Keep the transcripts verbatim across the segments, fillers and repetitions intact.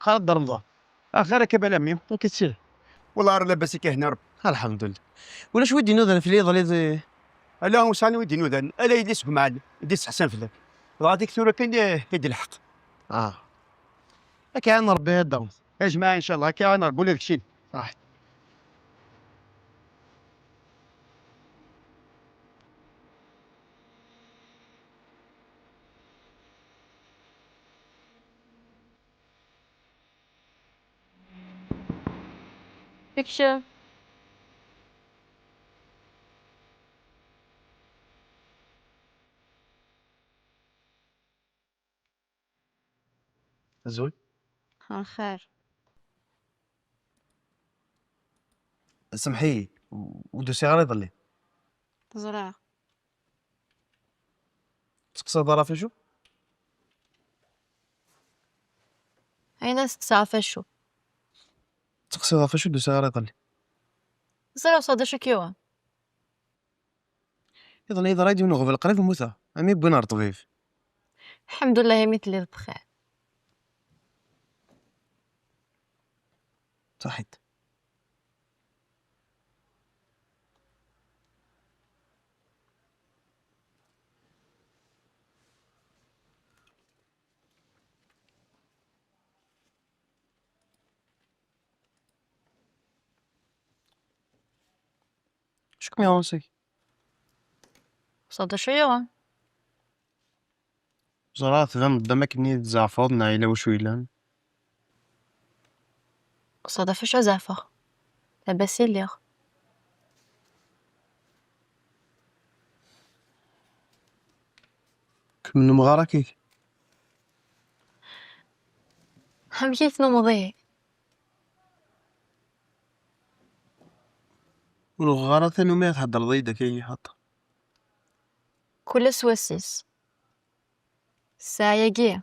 Xaled Remḍan. Axir akka, bala mmi, amek i tt-ihi? Wellah ar labas akka, hna Rebbi. Alḥemdulillah. Ulac wi d-inudan fell-i iḍelli di... Ala, ussan wi d-inudan, ala yelli-s Gumɛal, i d-isteḥsan fell-ak. Dɣa dik tura kan i, i d-ilḥeq. Ah. Ad k-iɛin Rebbi a dda. A jmaɛ, incallah, ad k-iɛin Rebbi ula d keččini. Saḥit. Kcem. Azul. Lxir. Semḥ-iyi, ur d-usiɣ ara iḍelli. Ẓriɣ. Teqsiḍ ara ɣef acu? Ayen ad teqsiḍ ɣef acu? Teqsiḍ ɣef acu d-usiɣ ara iḍelli? Ẓriɣ s d acu k-yuɣen. Iḍelli yeḍra-yi-d yiwen uɣbel, qrib mmuteɣ, am i wwin ɣer ṭṭbib. Lḥemdullah imi telliḍ bxir. Saḥit. Acu kem-yuɣen seg? Ẓriɣ d acu yuɣen. Ẓriɣ tbaneḍ-d am akken i tzeɛfeḍ, neɣ yella wacu yellan? Ẓriɣ ɣef acu ad zeɛfeɣ. Labas i lliɣ. Kem nnumeɣ ara kik. Amek i tnumeḍ ihi? Ur uɣeɣ ara tanumi ad theddreḍ yid-k, ay xaṭer. Kul ass s wass-is. Ssaɛa-agi,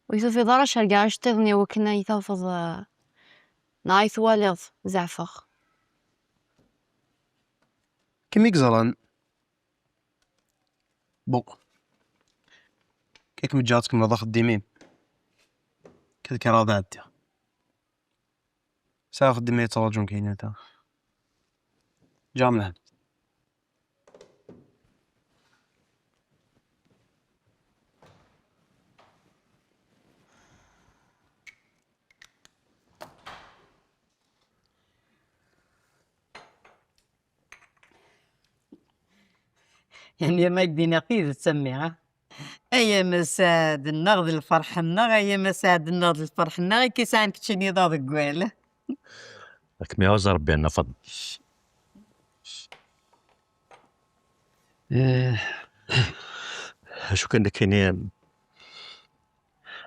ur yi-tufiḍ ara cerrgeɣ iceṭṭiḍen i wakken ad yi-tafeḍ, eh, neɣ ad yi-twaliḍ zeɛfeɣ. Kem i yeẓran. Bon. Ad kem-ǧǧeɣ ad tkemmleḍ axeddim-im. Ad kkreɣ ad ɛeddiɣ. Sɛiɣ axeddim ay yettraǧun kayni da. Ǧǧeɣ mlehna. Yani, ma ak-d-iniɣ tidet, a mmi, ha? Ay amasaɛd-nneɣ d lferḥ-nneɣ, ay amasaɛd-nneɣ d lferḥ-nneɣ, i k-isɛan keččini d aḍeggal. Ad kem-iɛuzz Rebbi, a Nna Faḍma. Eh, acu kan nekkini,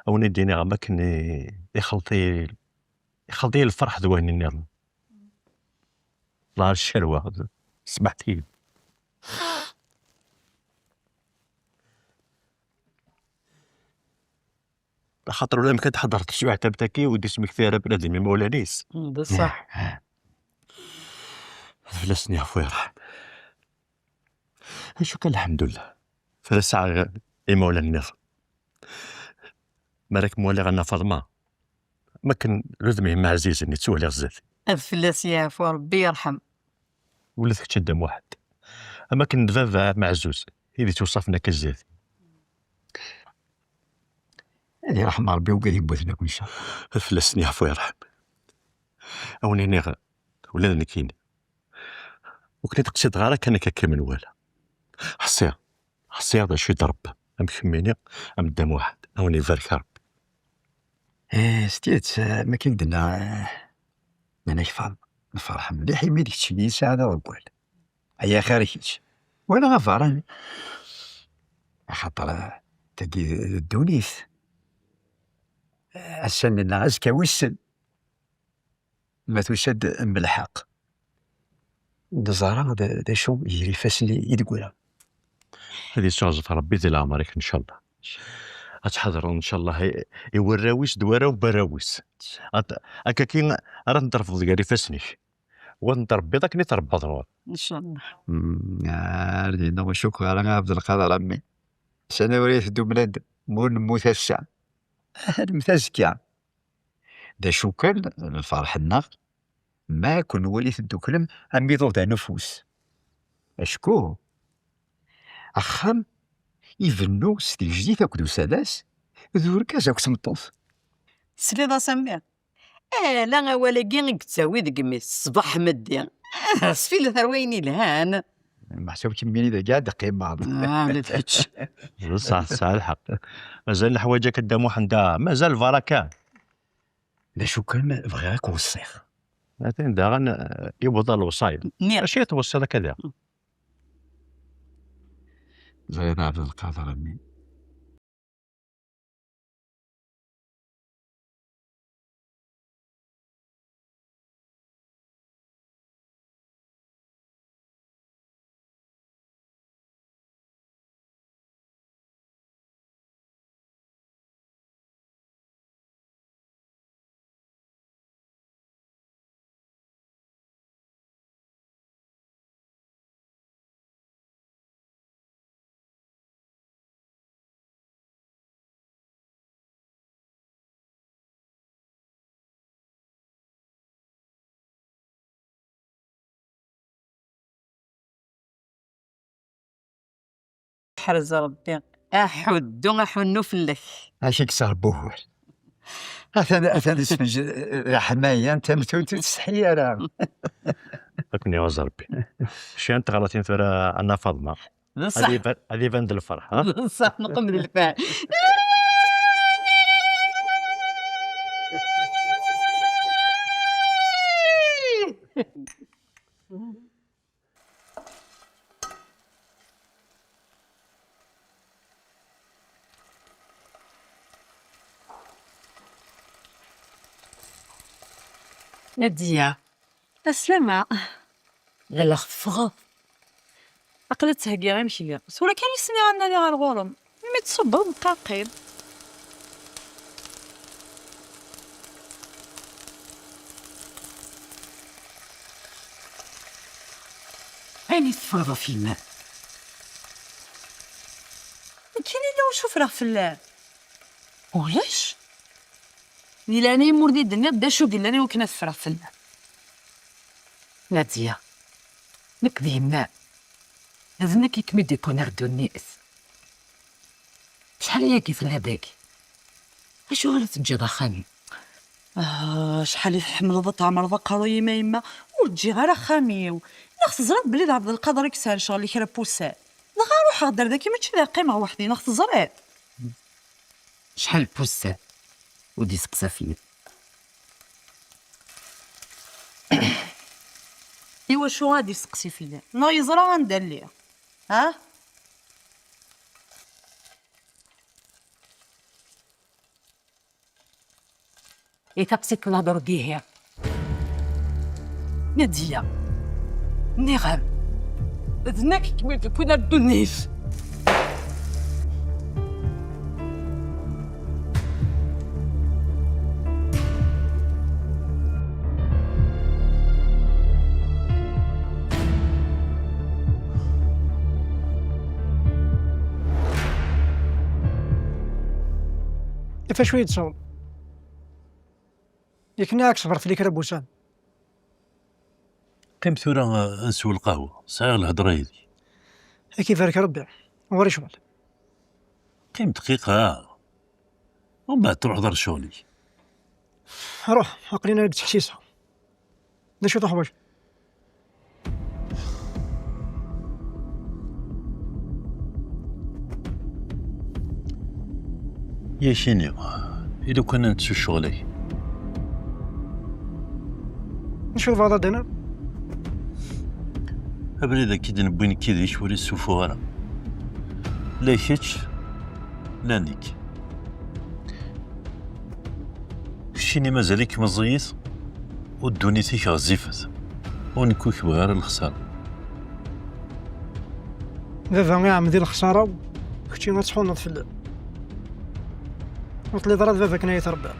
a wen-id-iniɣ am akken i, ixelṭ-iyi, ixelṭ-iyi lferḥ d wayen nniḍen. Ḍar ccerwa, smaḥt-iyi. Axaṭer ulamek ad d-ḥeḍret teswiɛt am tagi, ur d-ismekti ara bnadem imawlan-is. D ṣṣeḥ. Ad fell-asen yeɛfu yerḥem. Acu kan, lḥemdullah, fell-as sɛiɣ imawlan nniḍen. Mi ara kem-waliɣ a Nna Faḍma, am akken d udem-im ɛzizen i ttwaliɣ zdat. Ad fell-as yeɛfu, Rebbi yerḥem. Ula d kečč a Dda Muḥend, am akken d baba meɛzuz i d-ittwaṣṣafen akka zdat. Ad yerḥem Rebbi wigad yewwaten akk, ncallah. Ad fell-asen yeɛfu yerḥem. A wen-iniɣ, ula d nekkini, ur ken-id-qsideɣ ara kan akka, akka menwala. Ḥṣiɣ, ḥṣiɣ d acu i d-Rebbi, am kemmini, am Dda Muḥend, a wen-ibarek Rebbi. Eh, s tidet, eh, ma akken i d-tenna, eh, nnan-ak Faḍma, nferḥ mliḥ imi d keččini i yesɛan aḍeggal. Ay axir kečč, wala aberrani. Axaṭer, eh, tagi d ddunit. Eh, ass-a nenna azekka wissen. Ma tusa-d m lḥeqq, neẓra d, d acu gar ifassen i, i d-ggra. Ad yesseɛẓef Rebbi di leɛmer-ik, ncallah. Ad tḥadreḍ, ncallah, i, i warraw-is d warraw n warraw-is. Ad, akkagi ara ten-terfeḍ gar ifassen-ik. Wa ad ten-trebbiḍ akken i trebbeḍ ɣur. Ncallah. Mm, ar dinna ur cukkeɣ ara a Ɛebdelqader, a mmi. Sani ur iteddu bnadem, ma ur nemmut ass-a, ad nemmut azekka. D acu kan, lferḥ-nneɣ ma ken-nwali tedduklem am iḍudan ufus. Acku axxam ibennu s tejdit akked usalas d urgaz akked tmeṭṭut. Tesliḍ-as a mmi? Ala awal-agi i yettawi deg imi-s ṣṣbeḥ meddi. Sfilet ar wayen ilhan. Meḥsub kemmini dagi ad d-qqimeɣ. Ah, ula d kečč. Bṣaḥ, tesɛa lḥeqq. Mazal leḥwaǧ akka Dda Muḥend, ah, mazal lbaraka. D acu kan, bɣiɣ ad k-weṣṣiɣ. Atan daɣen, eh, yewweḍ ɣer lewṣaya. Nniɣ. Acu i tweṣṣiḍ akka diɣ? Ẓriɣ a Ɛebdelqader, a mmi. Ḥrez Rebbi, aḥuddu aḥunnu fell-ak. Ad k-kkseɣ Rebbi ugur. Atan, atan ismej leḥmaya n tamtunt ur tsetḥi ara. Ad ken-iɛuzz Rebbi. Kra n teɣratin tura a Nna Faḍma. D ṣṣeḥ. Ad iban, ad iban d lferḥ, ha? D ṣṣeḥ, neqqim d lferḥ. Nadiya. Aslama. Ɣileɣ teffɣeḍ. Aql-i ttheggiɣ imekli. Tura kan i s-nniɣ ad nali ɣer ɣur-m. Mi tṣubbeḍ, nqaqil. Ayen i teffreḍ ɣef yemma? Nekkini yella ur ssufreɣ fell-am. Ulac. Di leɛnaya-m ur d-iyi-d-tenniḍ d acu i yellan i wakken ad ffreɣ fell-am. Nadia, nekk d yemma-m. D nekk i kem-id-iwwin ar ddunit. Acḥal ayagi telliḍ dagi? Acuɣer i teǧǧiḍ axxam-im? Ah, acḥal i tḥemmleḍ ad tɛemmreḍ aqerruy-im a yemma. Ur ǧǧiɣ ara axxam-iw. Neɣ teẓriḍ belli d Ɛebdelqader i yesɛan ccɣel i kra n wussan? Dɣa ruḥeɣ-d ar dagi, mačči d ad qqimeɣ weḥd-i, neɣ teẓriḍ? Acḥal n wussan ur d-isteqsa fell-i. Iwacu ad isteqsi fell-i? Neɣ yeẓra anda lliɣ? Ha? Iṭaqs-ik la drogue ihi. Nadia, nniɣ-am, d nekk i kem-id-yewwin ar ddunit. Ɣef acu i d-tessawleḍ? Yak nniɣ-ak ṣber fell-i kra n wussan. Qqim tura, a, ad nsew lqahwa. Sɛiɣ lhedra yid-k. Ad k-ibarek Rebbi. Ɣur-i ccɣel. Qqim dqiqa. Umbeɛd truḥeḍ ar ccɣel-ik. Ruḥ, aql-in la ttḥessiseɣ. D acu i tuḥwaǧeḍ? Yakini, i lukan ad nettu ccɣel-agi. D acu tebɣiḍ ad d-tiniḍ? Abrid akka i d-newwi nekk yid-k ur issufuɣ ara. La kečč, la nekk. Keččini mazal-ik meẓẓiyit, u ddunit-ik ɣezzifet, u nekk ur k-bɣiɣ ara lexsara. Baba iɛemmed i lexsara-w, kečči ad tḥunneḍ fell-am. Ur telliḍ ara d baba akken ay trebbiḍ,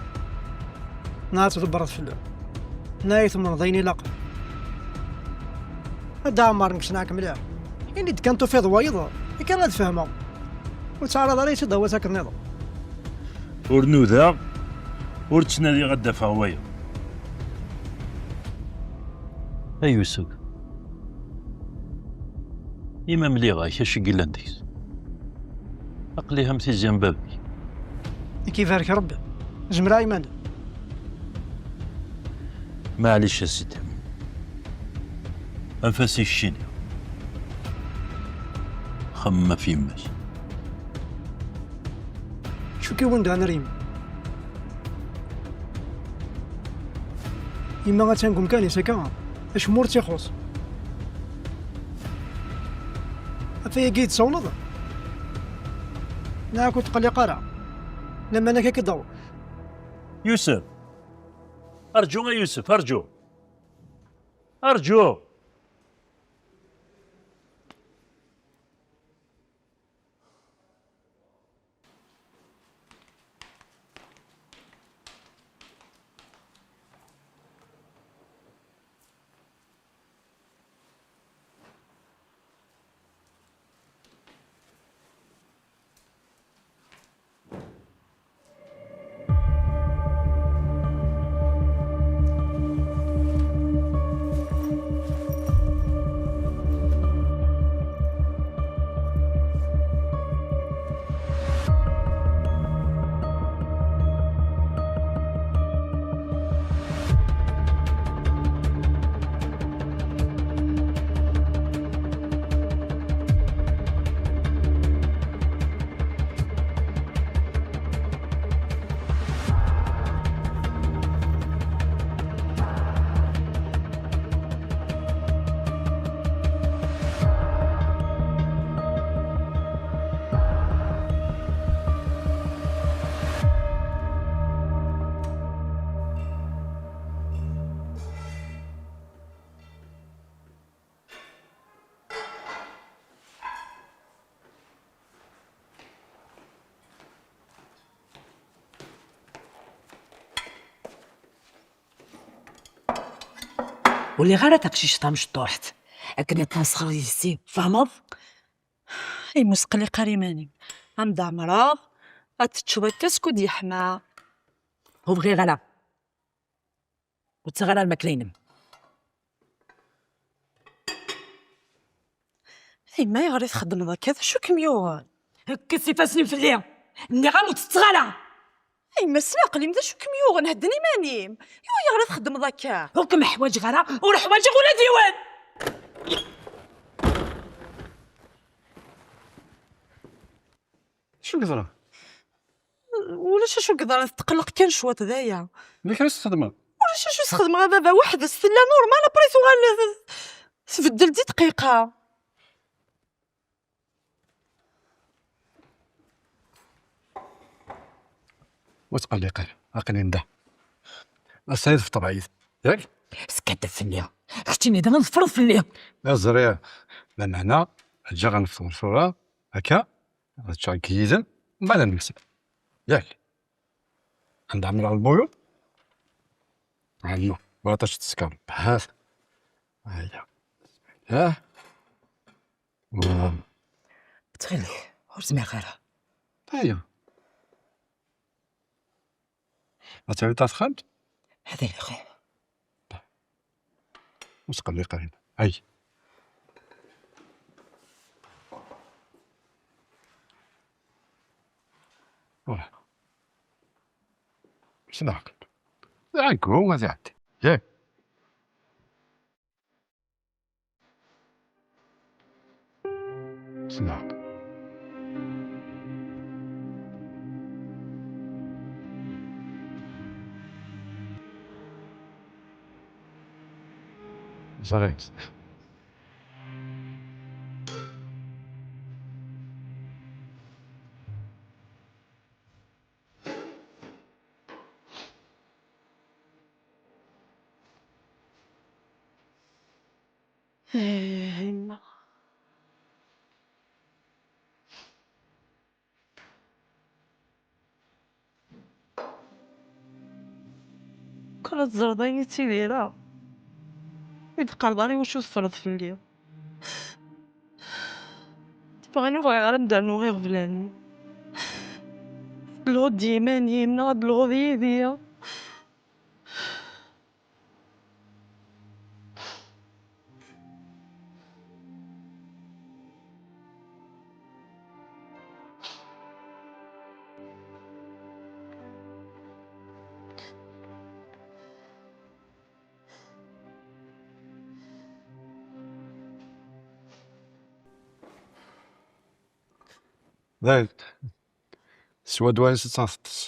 neɣ ad tḍebbreḍ fell-am, neɣ ay tumneḍ ayen ilaqen. A Dda Ɛmer, nekk ssneɣ-k mliḥ. Ini-d kan tufiḍ wayeḍ, akka ad fehmeɣ. Ur ttɛaraḍ ara ad iyi-tt-id-tawiḍ akken nniḍen. Ur nudaɣ, Ur ttnadiɣ ad d-afeɣ wayeḍ. A Yusef, imi mliɣ-ak acu i yellan deg-s, aql-i am tizya n baba-k. I k-ibarek Rebbi. Zemreɣ iman. Maɛlic a sidi. Anef-as i keččini. Xemmem ɣef yemma-k. Acu k-yewwin daɣen ar yemma? Yemma attan deg umkan-is akka, acemma ur tt-ixuṣṣ. Ɣef wayagi i d-tsawleḍ? Neɣ ur tqelliq ara. Laman akka i d-aweḍ. Yusef! Arǧu a Yusef, arǧu! Arǧu! Ur liɣ ara taqcict tamecṭuḥt akken ad tesxer yis-i, tfehmeḍ? Ay, ur sqelliq ara iman-im. Am d-ɛemreɣ, ad teččeḍ akka skud yeḥma. Ur bɣiɣ ara. Ur ttaɣ ara lmakla-inem. Ay, ma ayɣer i txeddmeḍ akka? D acu kem-yuɣen? Kkes ifassen-im fell-i! Nniɣ-am ur ttetteɣ ara! Ay, ma s leɛqel-im, d acu kem-yuɣen? Hedden iman-im! Iwa ayɣer i txeddmeḍ akka? Ur kem-ḥwaǧeɣ ara, ur ḥwaǧeɣ ula d yiwen! Acu yeḍran? Ulac acu yeḍran, tetqelleq kan cwiṭ, d aya. D acu i s-txedmeḍ? Ulac acu i s-xedmeɣ a baba, weḥd-s tella normal, après tuɣal tbeddel di dqiqa. Ur tqelliq ara, aql-i nda. Ass-a i tfeṭṭer yid, yak? Teskaddeb fell-i. Keččini daɣen teffreḍ fell-i. Ur ẓriɣ, lameɛna ǧǧiɣ ad nefteṛ tura, akka, ad ččeɣ nekk yid-m, mbeɛd ad nemsel. Yak? Anda ɛemreɣ lbuyuḍ? Ɛemmu, walaṭac teskeṛ. Ha. Aya. Ha. Ttxil-k, ur zmireɣ ara. Aya. Ad tawiḍ ɣer texxamt? Hadi lxir. Ur tqelliq ara. Ay. Wah. Sneɣ-k. Ɛeggu ad iɛeddi. Yak. Sneɣ-k. Ẓriɣ. Eh, yemma. Kan ad teẓreḍ ayen i ttidireɣ. Ur d-qqareḍ ara iwacu teffreḍ fell-i. Tebɣa ur bɣiɣ ara ad d-rnuɣ iɣeblan. Telhuḍ d yiman-im neɣ ad telhuḍ yid-i? Dayen. Teswa ddwa-nnes ad teṭṭes.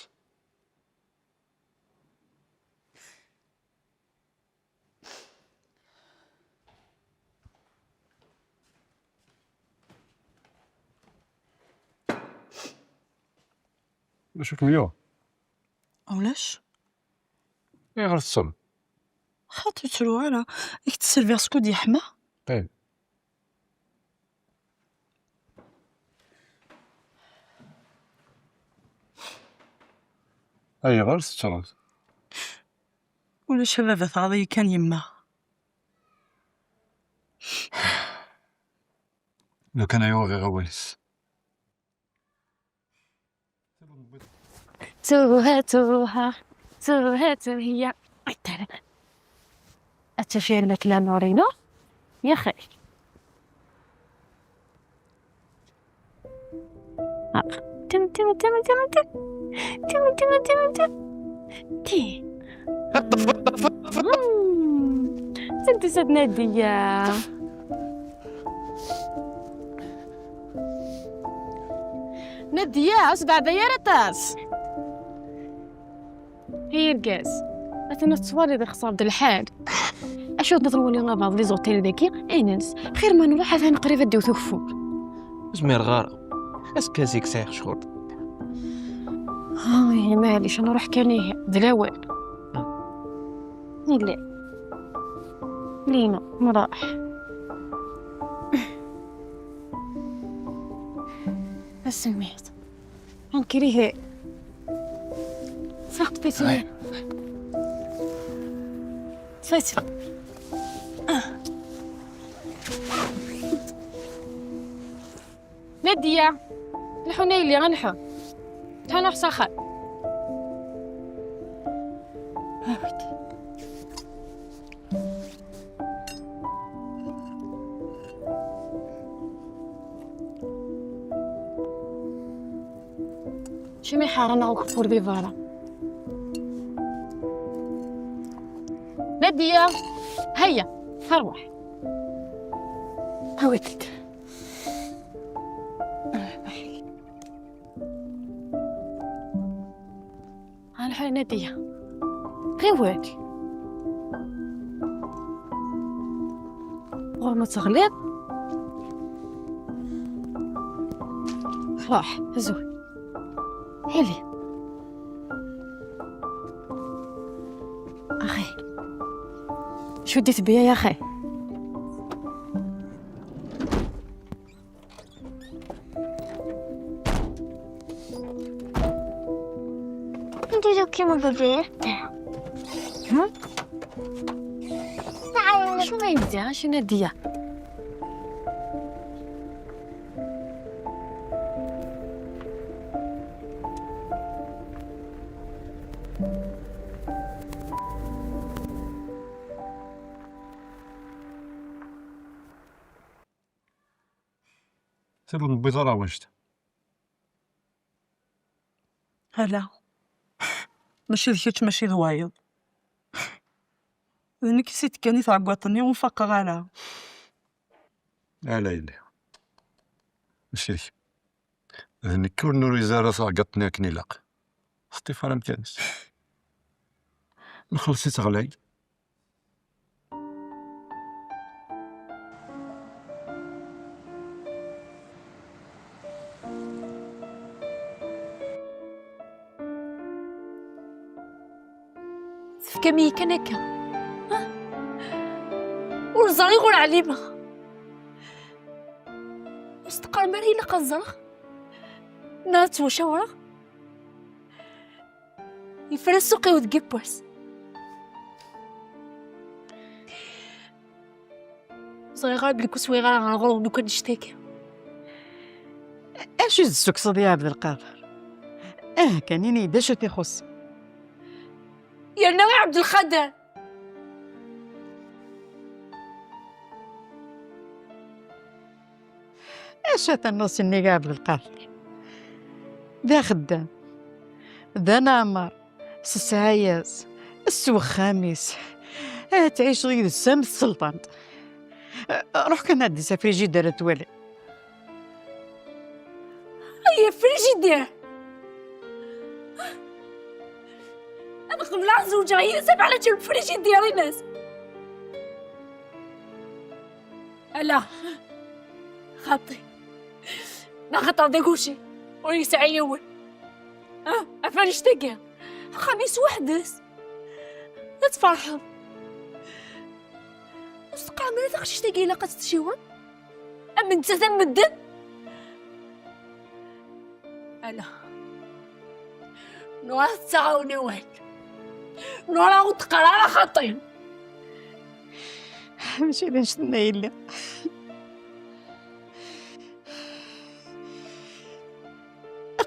D acu kem-yuɣ? Ulac. Ayɣer tettruḍ? Xaṭi ur ttruɣ ara. Ad k-d-sserviɣ skud yeḥma. Qim. Ayɣer tettruḍ? Ulac a baba, tɣaḍ-iyi kan yemma. Lukan ay uɣiɣ awal-is. Tuha, tuha, tuha, tuhiya. Ay, tara. Ad tafir lmakla Norino. Yaxi. Ah. Tim, tim, tim, tim, tim. Tim, tim, tim, tim. Ti. Hmm. Senti sed Nadia. Nadia, ur sbeɛda ara aṭas. Ay argaz, atan ur tettwaliḍ ixṣer-d lḥal. Acu d-neḍru wali abaḍ di zutili dagi, ay nens. Xir ma nruḥ atan qrib ad d-iwet ugeffur. Ur zmireɣ ara. Ass kan zik sɛiɣ ccɣel. Ay, maɛlic, ad nruḥ kan ihi, d lawan. Yelli. Lina, nruḥ. Asemmiḥ. Ankrihi. Saqt ismi. Saqt. Nadia. Lḥu a yelli, ad nḥu. Ttḥa nruḥ s axxam. Cimi ḥaren akk ur di berra. Nadia, هيا، هروح. Awit-d. Ɣer lḥal Nadia. Ɣiwel. Ɣur ma teɣliḍ. Ruḥ, zwi. Hili. أخي. شو ديت بيا يا أخي؟ انت جو كيما بيبي. هم؟ تعال. شو ما يبدا؟ شو نادية؟ Tili ur newwiḍ ara wanect. Ala. Mačči d kečč, mačči d wayeḍ. D nekk i s-itekkan i tɛeggaḍt-nni, ur faqeɣ ara. Ala yelli. Mačči d kemm. D nekk ur nuriz ara taɛeggaḍt-nni akken ilaq. Teṭṭif ara amkan-is. Nxelleṣ-itt ɣlay. Tefkam-iyi kan akka. Ha? Ur ẓriɣ, ur ɛlimeɣ. Ur s-teqqarem ara ilaq ad ẓreɣ? Neɣ ad ttwacawreɣ? Yefra ssuq-iw deg yiwwas. Ẓriɣ ara belli ur swiɣ ara ɣer ɣur-wen lukan annect-agi. Acu i d-tessukkseḍ, ya Ɛebdelqader? Ah, kan ini-yi-d acu t-ixuṣṣen. Yerna a Ɛebdelqader! Acu ad tennuḍ s nnig Ɛebdelqader? D axeddam, d aneɛmar, s ssɛaya-s, s wexxam-is. Ad tɛiceḍ yid-s am tselṭant. Ruḥ kan ɛeddi s afrijider ad twaliḍ. Yeffer ijidir. Ad qebleɣ ad zewǧeɣ yid-s, ad ɛlaǧ leffer ijidir-ines. Ala. Xaṭi. Neɣ xaṭer d aguci. Ur yesɛi yiwen. Ah, ɣef annect-agi. Axxam-is weḥd-s. Ad tferḥeḍ. Ur s-teqqarem ara taqcict-agi ilaq ad tt-tciweḍ? Am nettat am medden? Ala. Nora tettaɣ-awen awal. Nora ur teqqar ara xaṭi. Mačči d annect-nni yelli.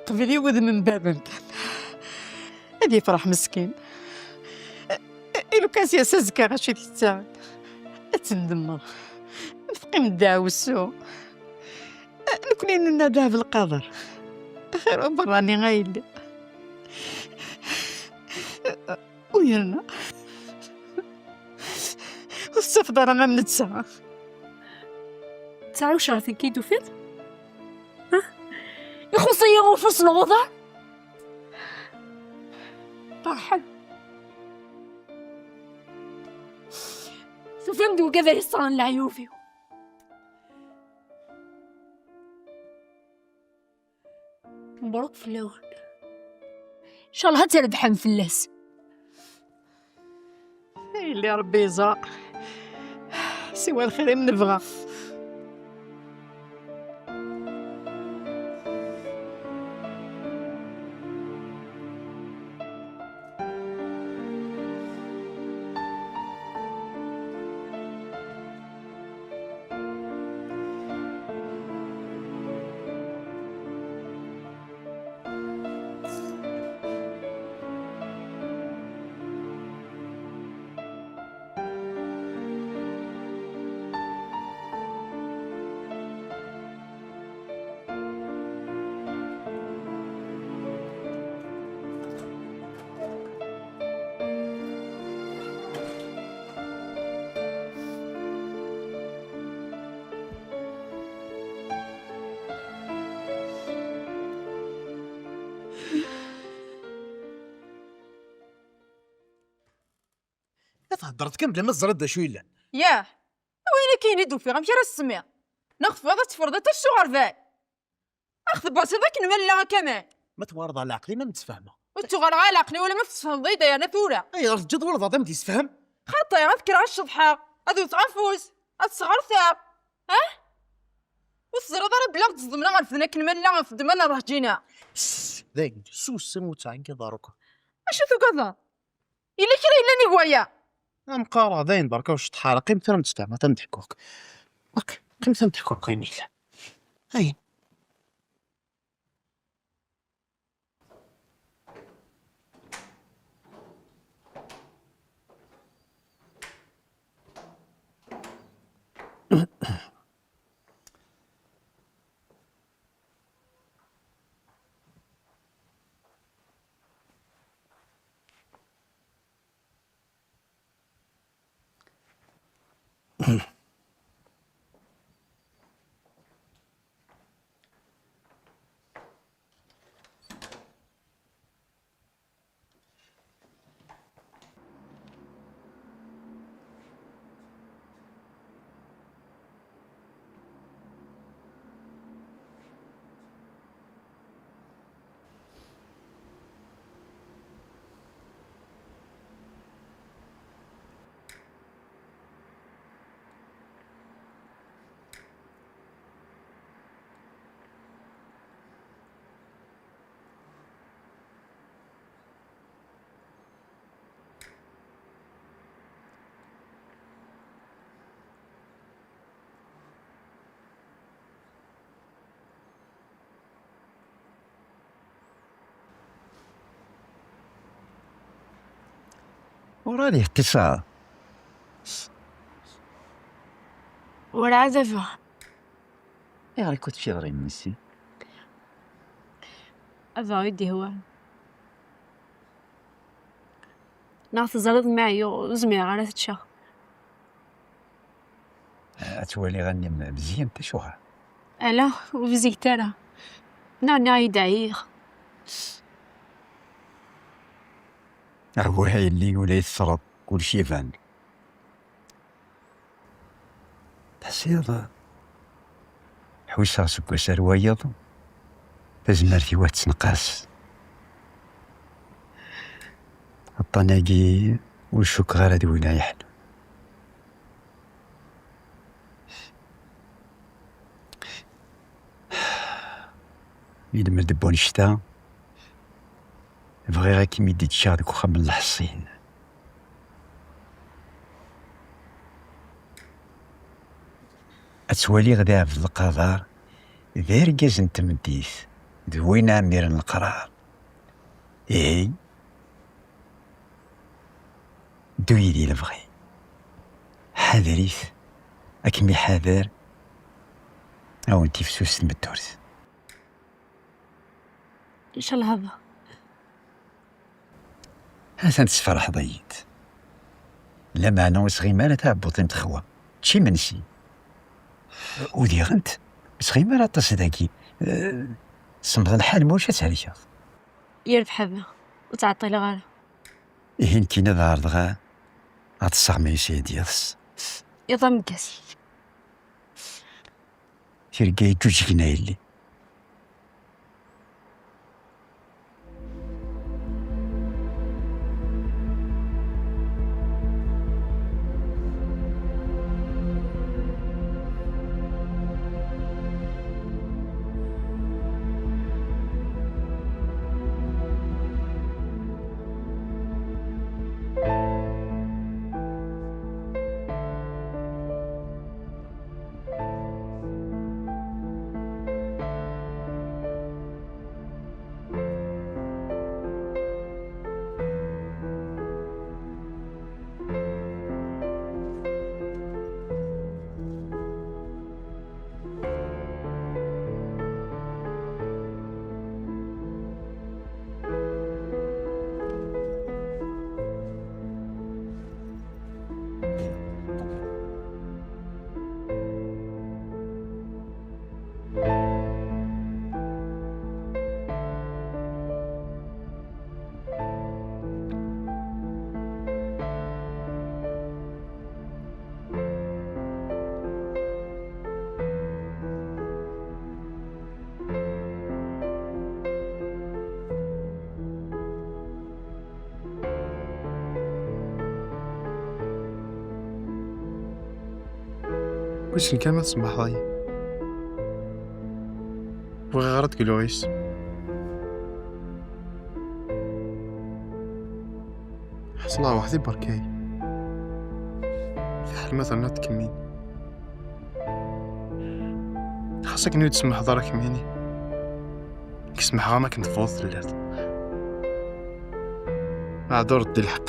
Qbel i wudem n bab-m kan. Ad yefreḥ meskin. I lukan s-yas azekka acu i t-yettaɣen? Ad tendemmeḍ. Teqqim ddeɛwessu. Nekni nenna dehb lqader. Xir uberrani a yelli. U yerna ur tettafeḍ ara am netta. Tesɛa ucɣel akken i d-tufiḍ? Ha? Ixuṣ-iyi ufus n uḍar. Ferḥen. Tufam-d wigad ay yesserɣen leɛyub-iw. Mebruk fell-awen. Ncallah ad trebḥem fell-as. Yelli Rebbi yeẓra. Siwa lxir i m-nebɣa. Theddreḍ kan bla ma teẓriḍ d acu yellan. Yah, ayen akka i d-ufiɣ, amek ara s-semmiɣ? Neɣ tebɣiḍ ad teffreḍ iṭij s uɣerbal? Ax tebbaṣiḍ akken ma nella a Kamal. Ma tewɛreḍ ɣer leɛqel-im ad m-d-sfehmeɣ. Ur ttuɣaleɣ ɣer leɛqel-iw alamma tessefhmeḍ-iyi-d aya tura. Ayɣer teǧǧiḍ walbeɛḍ ad m-d-yessefhem? Xaṭi, ad kkreɣ ad ceḍḥeɣ, ad wteɣ afus, ad sɣerteɣ. Ah? Ur teẓriḍ ara belli ad ẓeḍmen aɣerfed akken ma nella ɣef ddemma n rrehǧ-ina? Ssss, dayen, susem ur ttɛeggiḍ ara akk. Acu tugadeḍ? Yella kra yellan i waya? Am qqareɣ dayen, berka ur ceṭṭeḥ ara. Qqim tura ad m-d-sfehmeɣ, ad m-d-ḥkuɣ. Ok, qqim tura ad m-d-ḥkuɣ ayen yellan. Ayen. Ur ara yeqqis ara. Werɛad a baba. Ayɣer i k-teččiḍ ɣer imensi? A baba i d-ihwan. Neɣ teẓriḍ mi ɛyiɣ ur zmireɣ ara ad ččeɣ. Ad twaliɣ allen-im bezyent, acuɣer? Ala, ur bzigent ara. Neɣ nniɣ-iyi-d ɛyiɣ. Awah a yelli, ula i teffreḍ, kullec iban. Tḥsiḍ, ḥusseɣ seg wass ar wayeḍ tazmert-iw ad tenqas. Aṭṭan-agi ur cukkeɣ ara d win ay yeḥlun. Ilmend n wannect-a, bɣiɣ ad kem-id-ǧǧeɣ deg uxxam n leḥṣin. Ad twaliɣ di Ɛebdelqader d argaz n tmeddit, d win ɛemmiren leqrar. Ihi, ddu-yi di lebɣi. Ḥader-it, ad kem-iḥader, a wen-tifsus tmeddurt. Ncallah baba. Atan tesferḥeḍ-iyi-d. Lameɛna ur sɣim ara taɛebbuḍt-im texwa. Čči imensi. Udiɣent, ur sɣim ara aṭas dagi. Eh, semmeḍ lḥal, ma ulac ad thelkeḍ. Yerbeḥ a baba, ur ttɛeṭṭileɣ ara. Ihi nekkini ad ɛerḍeɣ a, ad ṭṭseɣ ma yusa-yi-d yiḍes. Iḍ ameggaz. Tirga yeǧǧuǧgen a yelli. Wissen kan ma tsemmeḥḍ-iyi. Bɣiɣ ara d-gluɣ yes. Ḥeṣleɣ weḥd-i berka-yi. Fiḥel ma terniḍ tkemmil. Xas akken ur yi-d-tsemmeḥḍ ara kemmini. Nekk semmḥeɣ-am akken tebɣuḍ telliḍ. Ɛad ur d lḥeqq.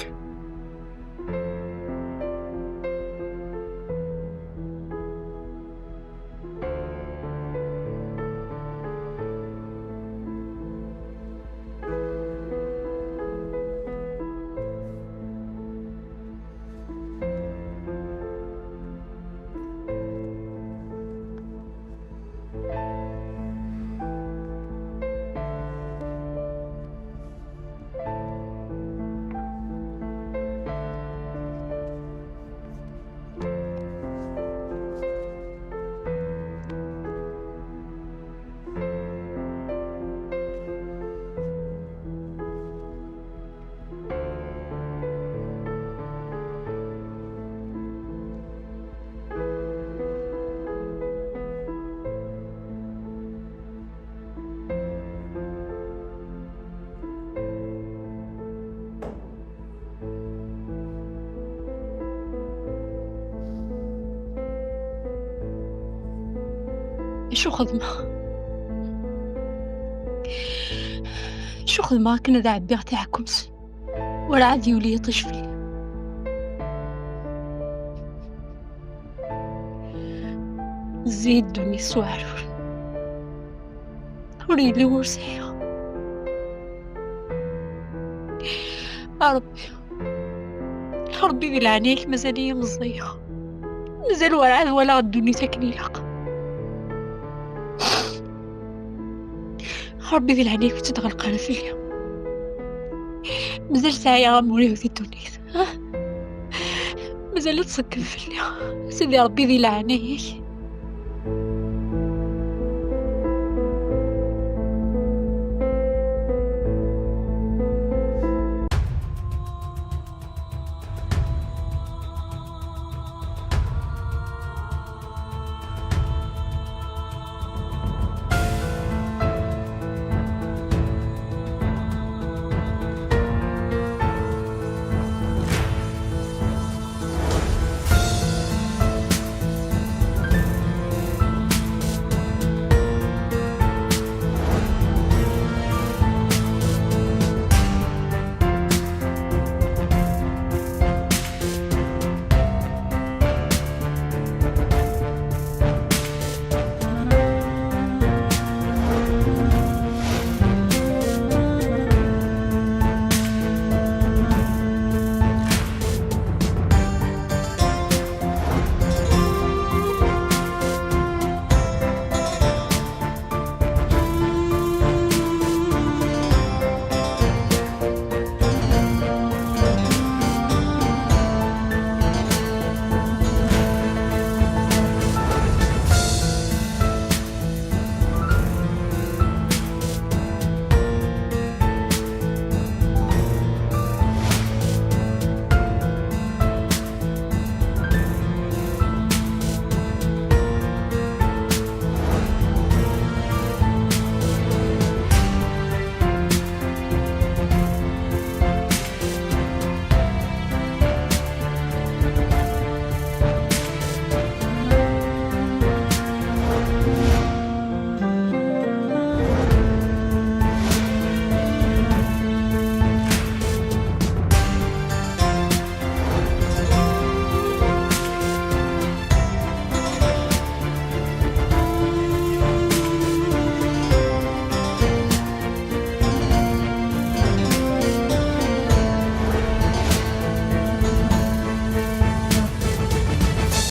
Acu xedmeɣ? Acu xedmeɣ akken ad ɛebbiɣ taɛkemt? Werɛad yuli yiṭij fell-i. Zzin ddunit s uɛrur. Ur yelli ur sɛiɣ. A Ṛebbi, a Ṛebbi di leɛnaya-k, mazal-iyi meẓẓiyeɣ. Mazal werɛad walaɣ ddunit akken ilaq. Ṛebbi di leɛnaya-k ur tt-id-ɣelq ara fell-i. Mazal sɛiɣ amur-iw di ddunit. Mazal ad tṣeggem fell-i. Sidi Ṛebbi di leɛnaya-k.